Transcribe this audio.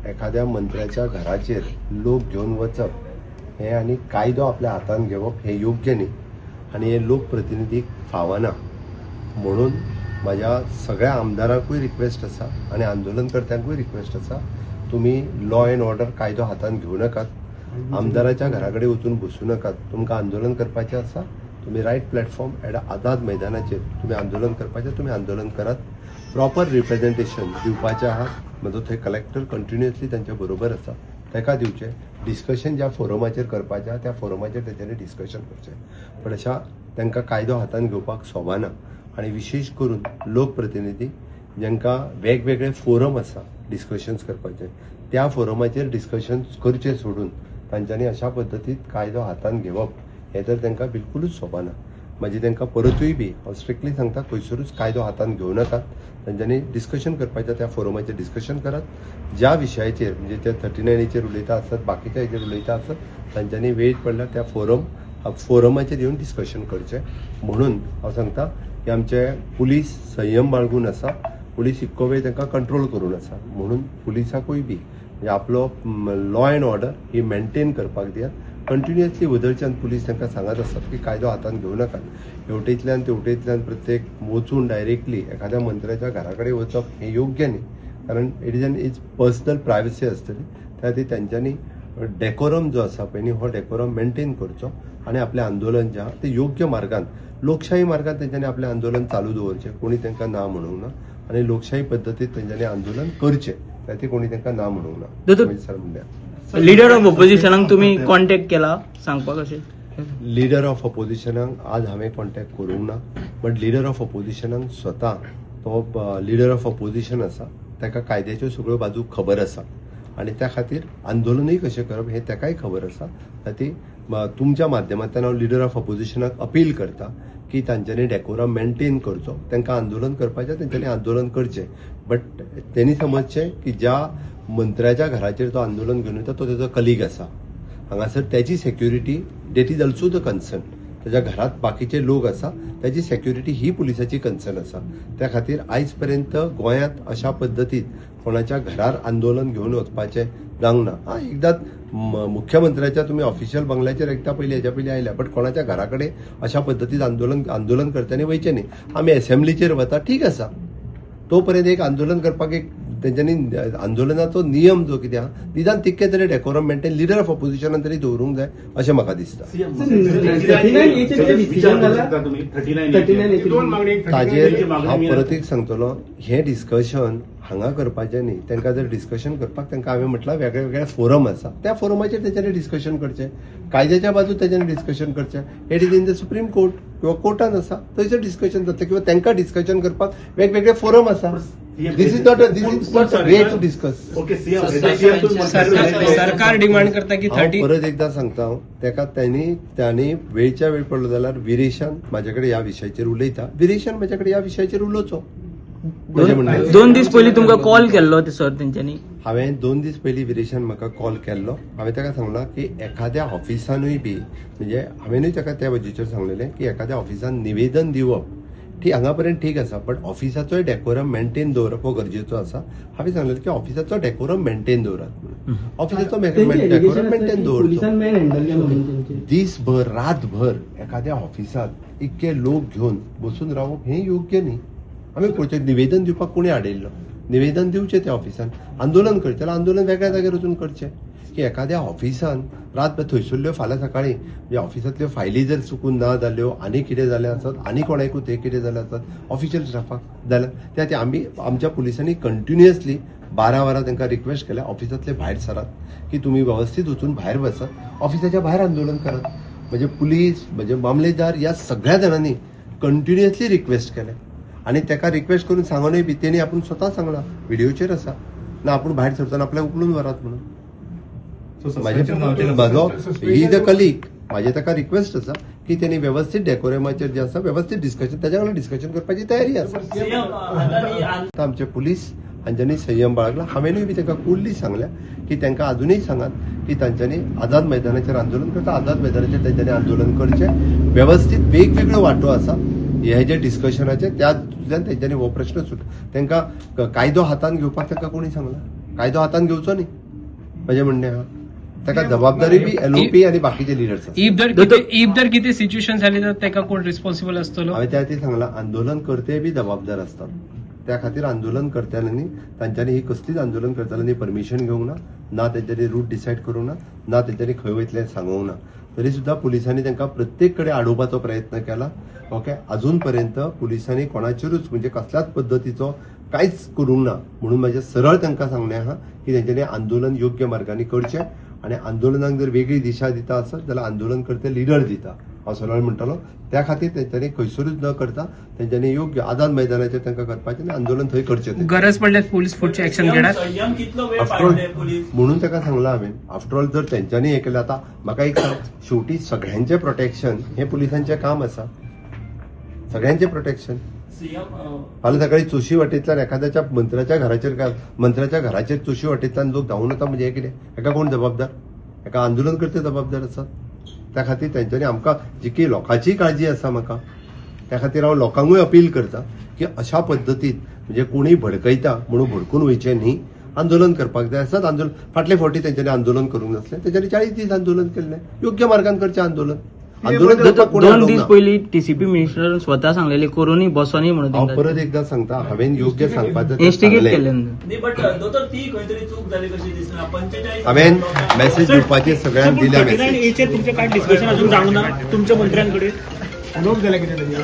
एखाद्या मंत्र्याच्या घराचेर लोक घेवन वचप हें आनी कायदो आपल्या हातान घेवप हें योग्य न्ही आनी हें लोकप्रतिनिधीक फावना. म्हणून म्हाज्या सगळ्या आमदारांकूय रिक्वेस्ट आसा आनी आंदोलनकर्त्यांकूय रिक्वेस्ट आसा, तुमी लॉ एंड ऑर्डर कायदो हातान घेवं नाकात, आमदाराच्या घरा कडेन वचून बसूं नाकात. तुमकां आंदोलन करपाचें आसा, तुमी रायट प्लॅटफॉर्म एट आझाद मैदानाचेर तुमी आंदोलन करपाचें, तुमी आंदोलन करात. प्रॉपर रिप्रेझेंटेशन दिवपाचें आहा, म्हजो थंय कलेक्टर कंटिन्युअसली तांच्या बरोबर आसा, ताका दिवचें. डिस्कशन ज्या फोरमाचेर करपाचें आहा त्या फोरमाचेर तेंच्यांनी डिस्कशन करचें, पण अशा तांकां कायदो हातान घेवपाक सोबाना. आनी विशेश करून लोकप्रतिनिधी जांकां वेगवेगळे फोरम आसा डिस्कशन्स करपाचे, त्या फोरमाचेर डिस्कशन्स करचें सोडून तांच्यांनी अशा पद्दतीन कायदो हातान घेवप हें तर तांकां बिलकुलूच सोबाना. मागीर तांकां परतूय बी हांव स्ट्रिक्टली सांगता, खंयसरूच कायदो हातान घेवं नाकात. तांच्यांनी डिस्कशन करपाचें त्या फोरमाचेर डिस्कशन करात. ज्या विशयाचेर म्हणजे ते 39 हेचेर उलयता आसत, बाकीच्या हेचेर उलयता आसत, तांच्यांनी वेळ पडल्यार त्या फोरमाचेर येवन डिस्कशन करचें. म्हणून हांव सांगता की आमचे पुलीस संयम बाळगून आसा, पुलीस इतको वेळ तांकां कंट्रोल करून आसा. म्हणून पुलिसाकूय बी म्हणजे आपलो law and order he maintain करपाक दियात. कंटिन्युअसली वदळच्यान पुलीस तांकां सांगत आसात की कायदो हातान घेवं नाकात. हेवटेंतल्यान तेवटेंतल्यान प्रत्येक वचून डायरेक्टली एखाद्या मंत्र्याच्या घरा कडेन वचप हें योग्य न्ही, कारण it is an is personal privacy आसतली. त्या खातीर तांच्यांनी डेकोरम जो आसा पळय न्ही, हो डेकोरम मेंटेन करचो आनी आपलें आंदोलन जें आहा तें योग्य मार्गान, लोकशाही मार्गान तेंच्यांनी आपलें आंदोलन चालू दवरचें. कोणी तांकां ना म्हणूंक ना आनी लोकशाही पद्दतीन तेंच्यांनी आंदोलन करचें, त्या खातीर कोणी तांकां ना म्हणूंक ना. दोतोर. म्हणजे सर म्हणल्या. लिडर ऑफ ऑपोजिशनाक तुमी कॉन्टॅक्ट केला सांगपाक अशें? लिडर ऑफ ऑपोजिशनाक आज हांवें कॉन्टॅक्ट करूंक ना, बट लिडर ऑफ ऑपोजिशनाक स्वता, तो लिडर ऑफ ऑपोजिशन आसा, ताका कायद्याच्यो सगळ्यो बाजू खबर आसा आनी त्या खातीर आंदोलनूय कशें करप हें ताकाय खबर आसा. खातीर तुमच्या माध्यमांतल्यान हांव लिडर ऑफ ऑपोजिशनाक अपील करता की तांच्यांनी डेकोरम मेंटेन करचो. तांकां आंदोलन करपाचें, तेंच्यांनी आंदोलन करचें, बट तेणी समजचें की ज्या मंत्र्याच्या घराचेर तो आंदोलन घेवन वता तो तेजो कलीग आसा हांगासर, त्याची security, that is also the concern. त्याच्या घरात बाकीचे लोक आसा, त्याची सेक्युरिटी ही पुलिसाची कन्सर्न आसा. त्या खातीर आयज पर्यंत गोंयांत अशा पद्दतीन कोणाच्या घरार आंदोलन घेवन वचपाचें जावंक ना. हा, एकदां मुख्यमंत्र्याच्या तुमी ऑफिशियल बंगल्याचेर एकदां पयलीं हेच्या पयलीं आयल्या, बट कोणाच्या घरा कडेन अशा पद्दतीन आंदोलन करच्यांनी वयचें न्ही. आमी एसेंब्लीचेर वता, ठीक आसा, तो पर्यंत एक आंदोलन करपाक एक तेंच्यांनी आंदोलनाचो नियम जो कितें आहा, निदान तितकें तरी डेकोरम मेंटेन लिडर ऑफ ऑपोजिशनान तरी दवरूंक जाय अशें म्हाका दिसता. 39. दोन मागणी. ताजेर हांव परत एक सांगतलो, हें डिस्कशन हांगा करपाचें न्ही. तांकां जर डिस्कशन करपाक, तांकां हांवें म्हटलां, वेगळे वेगळे फोरम आसा, त्या फोरमाचेर तेंच्यांनी डिस्कशन करचें. कायद्याच्या बाजू तेंच्यांनी डिस्कशन करचें. It is in the Supreme Court किंवा कोर्टान आसा, थंयसर डिस्कशन जातलें किंवा तांकां डिस्कशन करपाक वेगवेगळे फोरम आसा. This is not way to discuss. Okay CM. सरकार डिमांड करता की हांव 30 परत एकदां सांगता, हांव ताका त्यांनी वेळच्या वेळ पडलो जाल्यार विरेशान म्हाजे कडेन ह्या विशयाचेर उलयता, विरेशान म्हाजे कडेन ह्या विशयाचेर उलोवचो, म्हजें म्हणणें. 2 दीस पयलीं तुमकां कॉल केल्लो ते सर तेंच्यांनी? हांवें 2 दीस पयलीं विरेशान म्हाका कॉल केल्लो. हांवें ताका सांगलां की एखाद्या ऑफिसानूय बी, म्हणजे हांवेनूय ताका त्या बाजूचेर सांगलेलें की एखाद्या ऑफिसान निवेदन दिवप ठीक, हांगा पर्यंत ठीक आसा, बट ऑफिसाचोय डेकोरम मेंटेन दवरप हो गरजेचो आसा. हांवें सांगलेलें की ऑफिसाचो डेकोरम मेंटेन दवरात म्हणून. ऑफिसाचो डेकोरम मेंटेन दवरचो. पुलिसान मॅन हँडल केलो म्हणून तेंचे. दीसभर रातभर एखाद्या ऑफिसात इतके लोक घेवन बसून रावप हें योग्य न्ही. आमी पळोवचें, निवेदन दिवपाक कोणी हाडिल्लो, निवेदन दिवचें त्या ऑफिसान. आंदोलन करचें जाल्यार आंदोलन वेगळ्या जाग्यार वचून करचें, की एखाद्या ऑफिसान रातभर थंयसरल्यो, फाल्यां सकाळीं म्हणजे ऑफिसांतल्यो फायली जर चुकून ना जाल्यो आनी कितें जालें आसत आनी कोणाकूय तें कितें जालें आसत ऑफिशियल स्टाफाक जाल्यार, त्या खातीर आमी आमच्या पुलिसांनी कंटिन्युअसली 12 वरां तांकां रिक्वेस्ट केल्या, ऑफिसांतले भायर सरात, की तुमी वेवस्थीत वचून भायर बसात, ऑफिसाच्या भायर आंदोलन करात. म्हणजे पुलीस, म्हणजे मामलेदार, ह्या सगळ्या जाणांनी कंटिन्युअसली रिक्वेस्ट केलें आनी ताका रिक्वेस्ट करून सांगूनय बी तेणी आपूण स्वता सांगलां, व्हिडिओचेर आसा ना, आपूण भायर सरतना आपल्याक उखलून व्हरात म्हणून. म्हजो he the colleague, म्हाजे ताका रिक्वेस्ट आसा की तेणी वेवस्थीत डेकोरमाचेर जे आसा वेवस्थीत डिस्कशन, ताच्या वांगडा डिस्कशन करपाची तयारी आसा. आतां आमचे पुलीस हांच्यांनी संयम बाळगला. हांवेनूय बी तांकां कुर्ली सांगल्या की तांकां अजुनूय सांगात की तांच्यांनी आझाद मैदानाचेर आंदोलन करता, आझाद मैदानाचेर तांच्यांनी आंदोलन करचें. वेवस्थीत वेगवेगळ्यो वांटो आसा हे जे डिस्कशनाचे, त्यातल्यान तेंच्यांनी हो प्रश्न सुट. तांकां कायदो हातान घेवपाक तांकां कोणी सांगला? कायदो हातान घेवचो न्ही. म्हजें म्हणणें आहा ताका जबाबदारी बी एलओपी आनी बाकीचे लिडर्स आसा. If जर कितें सिच्युएशन जाली तर ताका कोण रिस्पॉन्सिबल आसतलो? हांवें त्या खातीर सांगलां, आंदोलन करते बी जबाबदार आसतात. त्या खातीर आंदोलन करतल्यांनी, तांच्यांनी ही कसलीच आंदोलन करतल्यांनी परमिशन घेवंक ना, ना तेंच्यांनी रूट डिसायड करूंक ना, ना तेंच्यांनी खंय वयतलें सांगूंक ना. तरी सुद्दां पुलिसांनी तांकां प्रत्येक कडेन आडोवपाचो प्रयत्न केला. ओके, अजून पर्यंत पुलिसांनी कोणाचेरूच म्हणजे कसल्याच पद्दतीचो कांयच करूंक ना. म्हणून म्हाजें सरळ तांकां सांगणें आहा की तेंच्यांनी आंदोलन योग्य मार्गांनी करचें आनी आंदोलनाक जर वेगळी दिशा दिता आसत जाल्यार आंदोलन करते लिडर दिता हांव सरळ म्हणटलो. त्या खातीर तेंच्यांनी खंयसरूच न करता तेंच्यांनी योग्य आझाद मैदानाचेर तांकां करपाचें आनी आंदोलन थंय करचें तें. गरज पडल्यार पोलीस फुडचे एक्शन घेणार? संयम कितलो वेळ आफ्टर ऑल पाळले पोलीस? म्हणून ताका सांगलां हांवें, आफ्टर ऑल जर तेंच्यांनी हें केलें, आतां म्हाका एक सांग, शेवटी सगळ्यांचें प्रोटेक्शन हें पुलिसांचें काम आसा, सगळ्यांचें प्रोटेक्शन. सीएम फाल्यां सकाळी चोशी वाटेंतल्यान एखाद्याच्या मंत्र्याच्या घराचेर, मंत्र्याच्या घराचेर चोशी वाटेंतल्यान लोक धांवून वता म्हणजे हें कितें? हेका कोण जबाबदार? हेका आंदोलन करते जबाबदार आसात. त्या खातीर तेंच्यांनी आमकां जितकी लोकांची काळजी आसा म्हाका, त्या खातीर हांव लोकांकूय अपील करता की अशा पद्दतीन म्हणजे कोणूय भडकयता म्हणून भडकून वयचें न्ही. आंदोलन करपाक जाय आसत आंदोलन. फाटले फावटी तेंच्यांनी आंदोलन करूंक नासलें, तेंच्यांनी 40 दीस आंदोलन केल्लें. योग्य मार्गान करचें आंदोलन. आंदोलन करपाक कोणें 2 आडोवंक दीस ना. पयलीं टीसीपी मिनिस्टरान स्वता सांगलेले करूनय बसोनी म्हणून. हांव परत एकदां सांगता, हांवें योग्य सांगपाचें तें इन्स्टिगेट सांगलें. केल्लें. न्ही, बट दोतोर, ती खंय तरी चूक जाली कशी दिसना. 45 हांवें मॅसेज दिवपाचे सगळ्यांक दिल्या मॅसेज. एचेर तुमचें काय डिस्कशन अजून जावंक ना तुमच्या मंत्र्यांकडेन? उलोवप जालें कितें तेजेर?